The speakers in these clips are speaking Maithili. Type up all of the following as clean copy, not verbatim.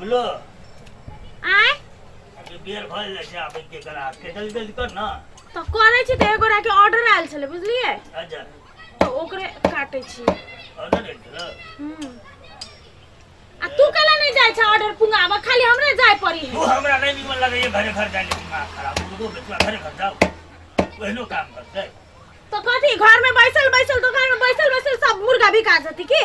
बोलो। आय। अभी बेर भऽ जाइ छै आबै के ग्राहक के, जल्दी जल्दी कर ना। तऽ करै छी तऽ एगोरा के ऑर्डर आयल छलै, बुझलियै? अच्छा। तऽ ओकरे काटै छी। ऑर्डर आयल छलै? हम्म। आ तू कैला नहीं जाय छै ऑर्डर पुंगाबऽ, खाली हमरे जाय पड़ी है। तू हमरा नहीं निमन लगैए, घरे घर जाय ले दिमाग खराब। मुर्गो बेचुआ घरे घर जाओ, ओहनो काम करतै। तो कथी घर में बैसल बैसल, दुकान में बैसल बैसल सब मुर्गा बिका जती की?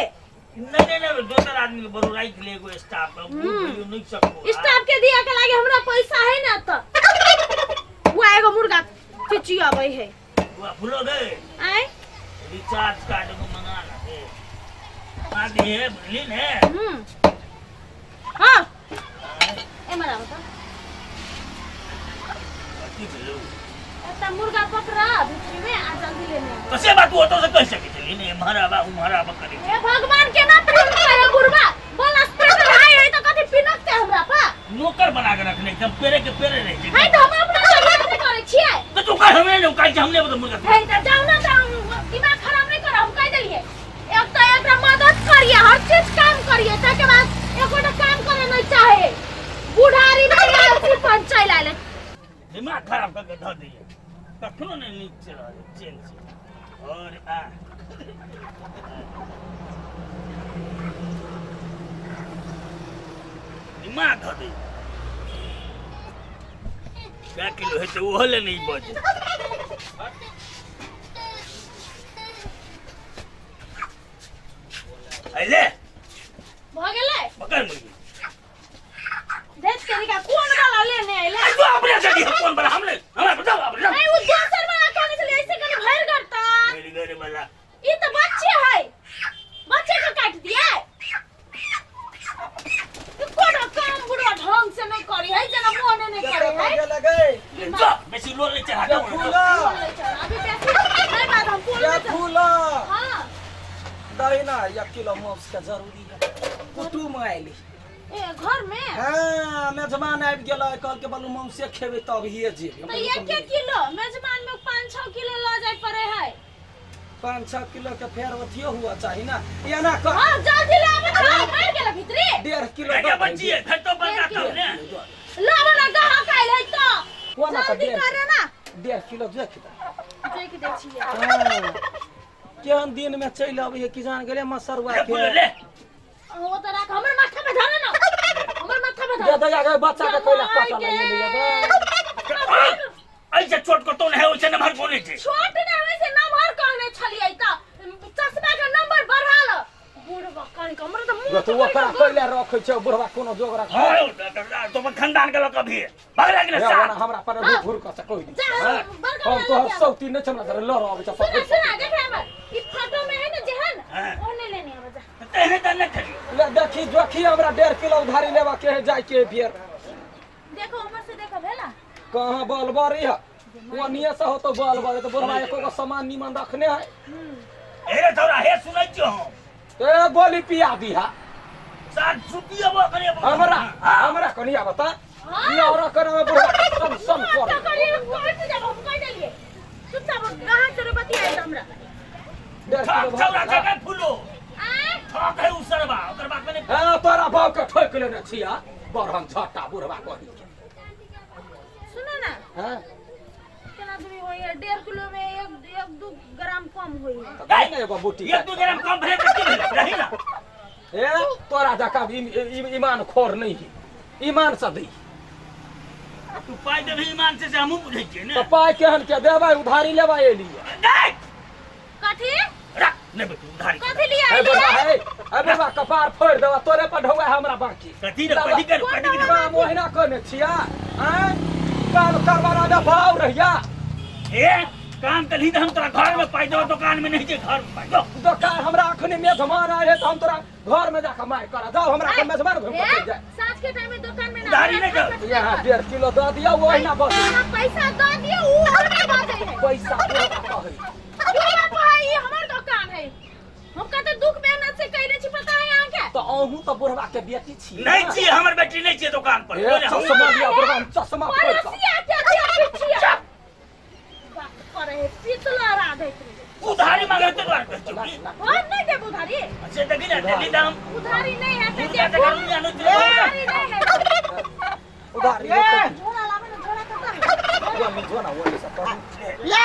नहीं नहीं नहीं, दोसर आदमी के बरो राखि ले एगो स्टाफ के, बुझियो नहीं सकबो। स्टाफ के दिया के लागे हमरा पैसा है ना, तो वो एगो मुर्गा चिचियाबै है। बुआ फुलो गए। आय। रिचार्ज कार्ड को मंगा ना दे, मंगा दिए, बुझली ने? हम्म, हाँ। एमहर आबो तऽ। कथी भेलौ? एकटा मुर्गा पकड़ा भितरी में आ जल्दी लेने आबो। तो से बात तू ओतऽ से कहि सकै छली ने, एम्हर आबा उम्हर आबा करै। हे भगवान, केना प्रेम करे बुढ़वा, बोल स्पेशल हाय है तऽ कथी पिनकते हमरा पा? नौकर बना के रखने एकदम पेरे के पेरे रहे छै। है तऽ हम अपना तबियत से करै छियै। तो तू कह हमे ने काज हमने बता मुर्गा। है तऽ जाउ ना, तऽ दिमाग खराब नहीं कर, हम कहि देलियै। एक तऽ एकरा मदद करिए, हर चीज काम करिए, ताके बाद एकोटा काम करे नहीं चाहे। बुढ़ारी में आलसी पन चलि आयल। दिमाग खराब करके धऽ दैये, कखनो नहि नीक से रहल चैन से। और आ दिमाग धऽ दैये। कै किलो हेतै ओहो ले नहि बजे। अइले। भऽ गेलै। पकड़ मुर्गी। देख तरीका कोन वाला लेने अइले। अरे तू अपने से दिया कोन वाला, हमले हमरा बताओ अपने। नहीं, वो दोसर वाला कहने छलै, ऐसे कनि भरि करता। मेरी घर वाला। ई तऽ बच्चे है, बच्चे के काट दिए। ई कोनो काम बुढ़वा ढंग से नहीं करी है, जेना मोने नहीं करे है। लगे जा बेसी लोल नहीं चढ़ा दो। फूला। अभी बेसी नहीं बात हम बोल। या फूला। हाँ। दही ना एक किलो मांस के जरूरी है, कुटुम आयल। ए घर में? हाँ, मेजबान आबि गेल, कहल के बालू मांसे खेबै तब ही जेबै। तो एक एक किलो मेजबान में 5-6 किलो ल जाय पड़े है। 5-6 किलो के फेर अथियो हुआ चाही ना, एना कर। हाँ, जल्दी लाबो ना, मर गेल भीतरी। 1.5 किलो। क्या बच्ची है फिर तो बड़का तब ने। लाबो ना, गहक आयल है तो कोना तऽ जल्दी 1.5 करे ना। 1.5 किलो देख दे। देख दै छियै। हाँ। केहन दिन में चलि अबै है कि जान गेलै मसरुआ ले के। फूलो ले। ओ तऽ राख, हमर माथा पे धरे ना, हमर माथा पे दे धरे। दे आगे, बच्चा के कोइला कटल है ले। ऐसे छोट को तो नहीं है, वैसे नमहर कोने छै। छोट ने होइ से नम्बर कहने छलियै तऽ चश्मा के नंबर बढ़ा ल बुढ़बा कनिक, हमर तऽ मुँह। तो ओकरा कोइला रखै छै बुढ़वा, कोनो जोग रख। हाँ, तो खानदान के लोग कभी भाग लागे हे, साथ। ओना हमरा पर घूर घूर कऽ से कहि दी। जा, बड़का हम वाला तोहर लऽ के सौती नहि छै, हमरा जरा लड़ अबै छै। सुना पकड़ि सुना, देख हमर ई फोटो में है ने जेहन हाँ। ओहने लेने आबे जा। तेहने तऽ नहि खेलियो। ले देखी जोखी, हमरा 1.5 किलो उधारी लेबा के है, जाय के है फेर। देखो हमर से देखो भेला। कहाँ बल बरी है, ओनिए से होतो बल बरे, तो बुढ़वा एको गो सामान निमन रखने है। हे रे थोड़ा हे, सुनै छियो हम। ए गोली पिया दीहा। साथ सुतियो करे। हमरा हमरा कनिया बता लौरा करे में बुढ़वा सन सन तो कर। करिए कट जब हम कह देलिए चुपचाप कहाँ चोरे बतियाए त हमरा। 1.5 किलो छौरा भात। के फूलो आय। ठक है उ सरबा, ओकर बात नहीं। हाँ, तोरा बाप के ठोक लेने छिया बरहन झट्टा बुढ़वा कही के। सुनो ना। हाँ। केना दूरी होई है 1.5 किलो में? एक एक दू ग्राम कम होई है। तऽ दे ने एगो बूटी। 1-2 ग्राम कम भेलै तऽ की भेलै, रही ना। ए तोरा जकाँ ईमान खोर नहीं है, ईमान से दी। तू पाइ देबही ईमान से, से हमहूँ बुझै छियै ने। तऽ पाइ केहन के देबै? उधारी लेबै एलियै। नहि। कथी? रख नहि बेटी उधारी। कथी लिया? हे बुढ़वा, हे हे बुढ़वा, कपार फोड़ि देबा तोरे पर, ढौआ हमरा बाकी। कथी रे, कथी करू, कथी करू? काम ओहिना कहने छिया आँय, काम करवाना दे भाव रहिया। ए काम तऽ ली तऽ हम तोरा घर में पाइ देबो, दुकान में नहीं छै, घर में पाइ दो। दोकान हमरा अखने मेजमान आए है तऽ हम तोरा घर में जाके मार करा जाओ, हमरा के मेजमान घूम के चलि जाए। साँझ के टाइम में दुकान में ना। उधारी नहीं दो। यहाँ 1.5 किलो दऽ दियौ, ओहिना बस। अहाँ पैसा दऽ दियौ, उ हमरा बजै है। पैसा बुढ़वा कहै। बुढ़वा कहै ई हमर दुकान है, हम कते दुख मेहनत से कइले छी, पता है अहाँ के? तऽ अहूँ तऽ बुढ़वा के बेटी छी। नहीं छियै, हमर बेटी नहीं छियै दुकान पर। ए, बोले हम चश्मा दिया बुढ़वा, हम चश्मा फोड़ि कऽ। पड़ोसिया के बेटी छियै, बात करे है पितला राधे। उधारी मांगे तो द्वार पे चुकी। हम नहीं देब उधारी। से देखी ना दिल्ली दाम। उधारी नहीं है तो मुर्गा देखो के घर में आनो। उधारी नहीं है। उधारी ए! झोला लाबे ना, झोला कतऽ वो नहीं जो ना वो नहीं सब ले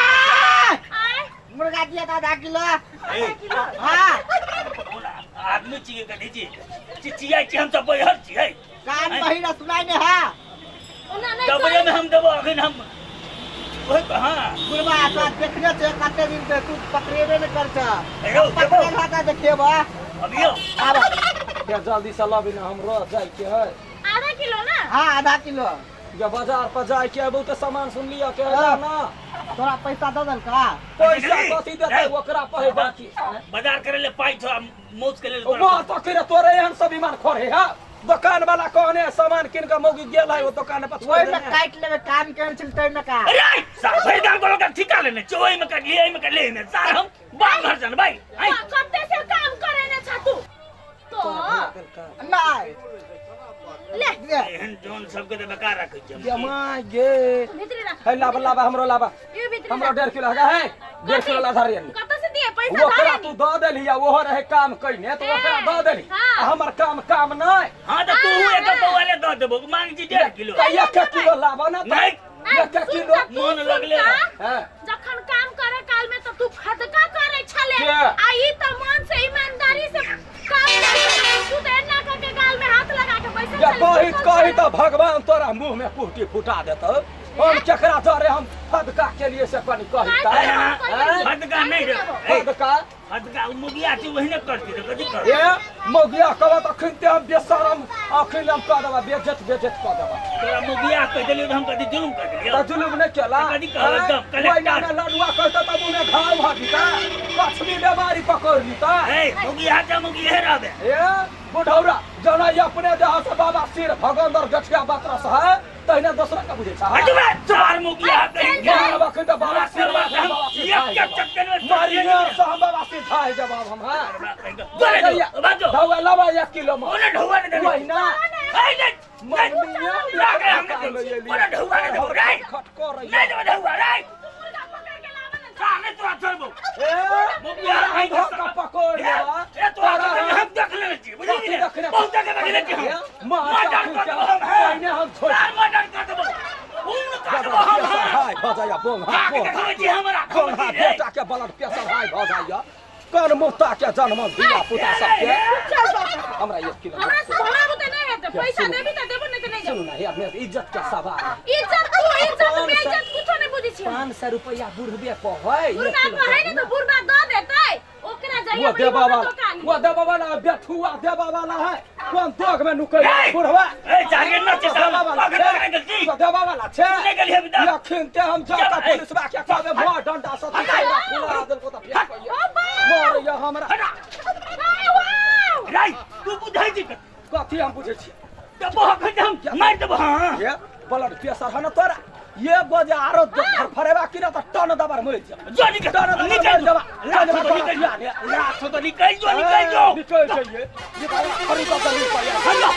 आय मुर्गा दिया था आधा किलो ए, किलो हाँ आदमी छियै कथी छी चिचियाइ छी हम तऽ बैहर छियै कान बहिरा सुनाई नहीं है ओना नहि डबरे में हम देबो अखन हम ओहि पर हाँ बुढ़वा तो देखने छे कते दिन से तू पकड़ेबे नहीं कर छ यौ देबो पकड़ल होता देखेबा अबियो आब या जल्दी से लबी ना हमरो जाय के है आधा किलो ना हाँ आधा किलो या बाजार पर जाय के है बहुत सामान सुन लिया के है हाँ। ना तोरा पैसा दऽ देलका पैसा कथी देतै ओकरा पहे बाकी बाजार करे ले पाइ छौ आ मौज के लेल ओ माँ तो फिर तोरे एहन सब ईमान खोरे है दुकान वाला कहने सामान किन के मौगी गेल है वो दुकान पर छोड़ ओहिमे देने। काटि लेबै काम केहन छल ताहिमे का अरे सार भरि दाम बोलो का ठिका लेने छौ ओहिमे काट लिए एहिमे काट लिए एहिमे सार हम बाप घर जान भाई आइ कते से काम करे ने छा तू तो नहि ले दे। एहन जोन सबके तऽ बेकार रखै छियै ये माँ गे भीतरी रख है लाबा लाबा हमरो लाबा ये भीतरी हमरो रख 1.5 किलो हगा है 1.5 किलो ला धरिए कत से दिए पैसा ओकरा धारे तू दऽ देलही आ ओहो रहे काम कइने तऽ ओकरा दऽ देलही हाँ। आ हमर काम काम नहि हाँ तऽ तू एक पौआ ले दऽ देबो मांग छी 1.5 किलो तऽ एक एक किलो लाबऽ ने तऽ नहि एक एक किलो मोन लगले हैं जखन काम करे काल में तो तू फदका करे छले के? आ ई त मन से ईमानदारी से काम करे तू त एना कर के गाल में हाथ लगा के बैसल या छले कही सुतल कही छले। तऽ भगवान तोरा मुंह में पुहटी फुटा देतौ हम केकरा डरे हम फदका के लिए से कनी कही काय तऽ हम कहियै? हैं? फदका नहि रे ए, फदका फदका ओ मुगिया छै ओहिने करती तऽ कथी कर ए मौगिया कहब तऽ अखन हम बेशरम अखन हम कह देबा बेज्जत बेज्जत कह देबा तोरा मुगिया कहि देलियौ तऽ हम कथी जुलुम कर देलियौ तऽ जुलुम नहि केला तऽ कथी कहब एकदम कलेक्टर। ओहिना लडुआ कहता तऽ मुँह में घाव भऽ जेता लक्ष्मी बीमारी पकड़ लीता ए मुगिया के मुगिये रहबे ए बुढ़ौरा जना ई अपने देह से बाबा सिर भगंदर गठिया बतरस है तहिना दोसरा के बुझै छै हट बे चार मुगिया कहि के मारब अखन तऽ बाबा सिर बाबा सिर एक एक चक्कर में मारिए से हम बाबा सिर खाए जवाब हम हाँ बाजो धौआ लाबा एक किलो में ओने ढौआ ने देबो वही ना ए नहीं ओने ढौआ ने देबो रे खटको रही नहीं देबो ढौआ रे तू मुर्गा पकड़ के लावा ना का नहीं तोरा छोड़बो ए मुगिया आई धो के पकड़ लेबा ए तोरा तो हम देख लेने छी बुझली ने बहुत जगह देख लेने छी हम मार मर्डर कर देबो हम पहिने हम छोड़ यार मर्डर कर देबो खून कर देबो हम हाय भऽ जाइया बोम का हाथ के बोम देखबै छी हमरा बोम हाथ बेटा के ब्लड प्रेशर हाई भऽ जाइया कौन मुफ्ता के जन्म धिया पुता सबके चल बाबा हमरा एक किलो हमरा से भला बुते नहीं हेतै पैसा देबी त देबो नहीं त नहीं सुनू देबो ना हे अपने इज्जत के सवाल है। इज्जत तू इज्जत बेइज्जत कुछो नहीं बुझै छी 500 रुपया बुढ़बे पर है एक बुढ़बा किलो कहै ने त बुढ़बा दऽ देतै ओकरा जाइए वो देबा वाला वो देबा वाला बेठुआ देबा वाला है कोन दोग में नुकै ए! बुढ़वा ए जागे न छै देबा वाला अगर छै नहीं गलती तो देबा वाला छै नहीं गेलियै अभी तक। अखन ते हम जा के ए! पुलिस बा के कहबे भर डंडा से फुला देलको त फेर कहिए ओ बा मर या हमरा हटा राई तू बुझै छी कथी हम बुझै छी देबो अखन हम मारि देबो हां ये ब्लड प्रेशर है ना तोरा ये बजे आरो फरेबा कि ना त टन दबर मरि जा जो निकल टन दबर निकल मरि जाबा लाख तो निकल लाख तो निकल जो निकल जो निकल जाइए ये तो खरी तो जरूर पाया हल्ला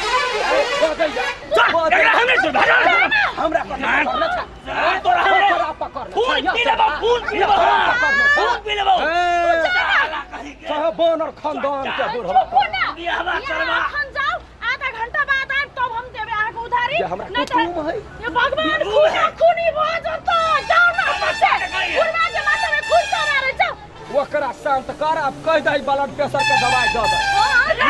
चल चल एकरा हमरे छोड़ भाग हमरा पकड़ ले सार तोरा हमरे तोरा पकड़ ले खून पी लेबो खून पी लेबो खून पी लेबो साला कहीं के कह बनर खानदान के बुढ़वा ये हवा करवा अखन जाओ आधा घंटा बाद आएब तब हम देबै अहाँके उधारी ये हमरा नहीं त कुटुम है ये भगवान कुटुम खूना है। खूनी भऽ जेतौ जाओ ना बच्चे बुढ़वा के माथा में खून सब आ जाओ ओकरा शांत कर अब कह दही ब्लड प्रेशर के दवाई दऽ दे ओ रे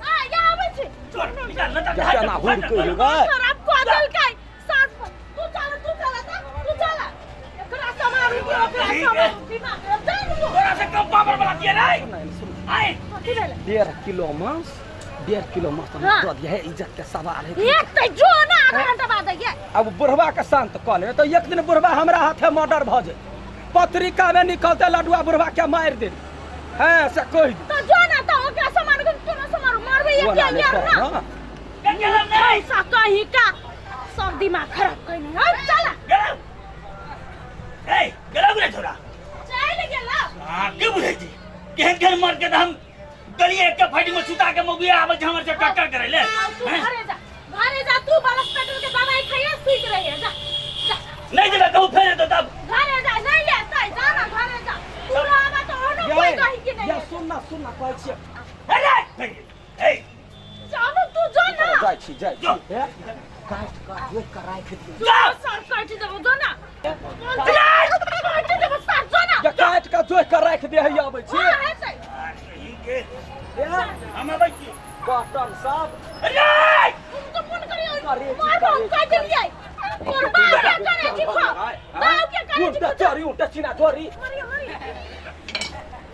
आ या आबै छी चल निकल न त केना हुर कहियो सर अब कह देलकै साँझ पर तू चल तू चल जा तू चल एकरा समारू के ओकरा ठीक है। समारू दिमाग खराब जा तू तोरा से कम पावर वाला दिए रे आए कथी भेलै 1.5 किलो मांस 1.5 किलो मांस हम हाँ। दऽ दिया है इज्जत के सवाल है एक तऽ जो ना आधा घंटा बाद आइए अब बुढ़वा के शांत कऽ लेबै तऽ एक दिन बुढ़वा हमरा हाथे मर्डर भऽ जेतै पत्रिका में निकलते लडुआ बुढ़वा के मारि दे हैं से कहि दे तो जो ना तो ओकरा समारू के तोरा समारू मारबै एक ओना नहि यार कर ना ना गेलम नहीं पैसा कहीं का सब दिमाग खराब कइने हट चला गेलम ए गेलम रे छोरा चल गेला हां के बुझै छी केहन केहन मर के त हम गलिए एक फाइटिंग में सुता के मौगिया आबै छै हमर से टक्कर करे ले अब तू हैं? घरे जा घरे जा तू बरस पेट्रोल के दवाई खाइए सुइत रहिए जा जा नहीं देबे कहूँ फेर तो तब घरे जा नहीं लेतै जा ना घरे जा तू रहबा तो ओनो कोई कही कि नहीं या सुन ना सुन ना कहै छियै अरे फेर ए जानो तू जो ना जाइ छी जाइ जो। छी हे काट कऽ जोति कऽ राखि दियौ। जो सर काटि देबो, जो ना। काटि देबो सर, जो ना। जे काटि कऽ जोहि कऽ राखि दे हैया अबै छी। हाँ, हेतै। के हम अबै छी। बटन सब रे हम तो मन करियो करे छी, मारबो, हम करे कहि छी। देलियै। तोर बाप के करे छी खो, बाप के करे छी। उल्टा चोरी, उल्टा सीना चोरी। मरियो मरियो,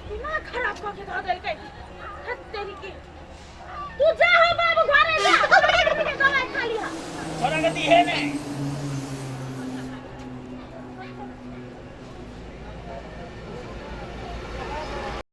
दिमाग खराब कऽ के धऽ देलकै। हट तेरी की, तू जा हम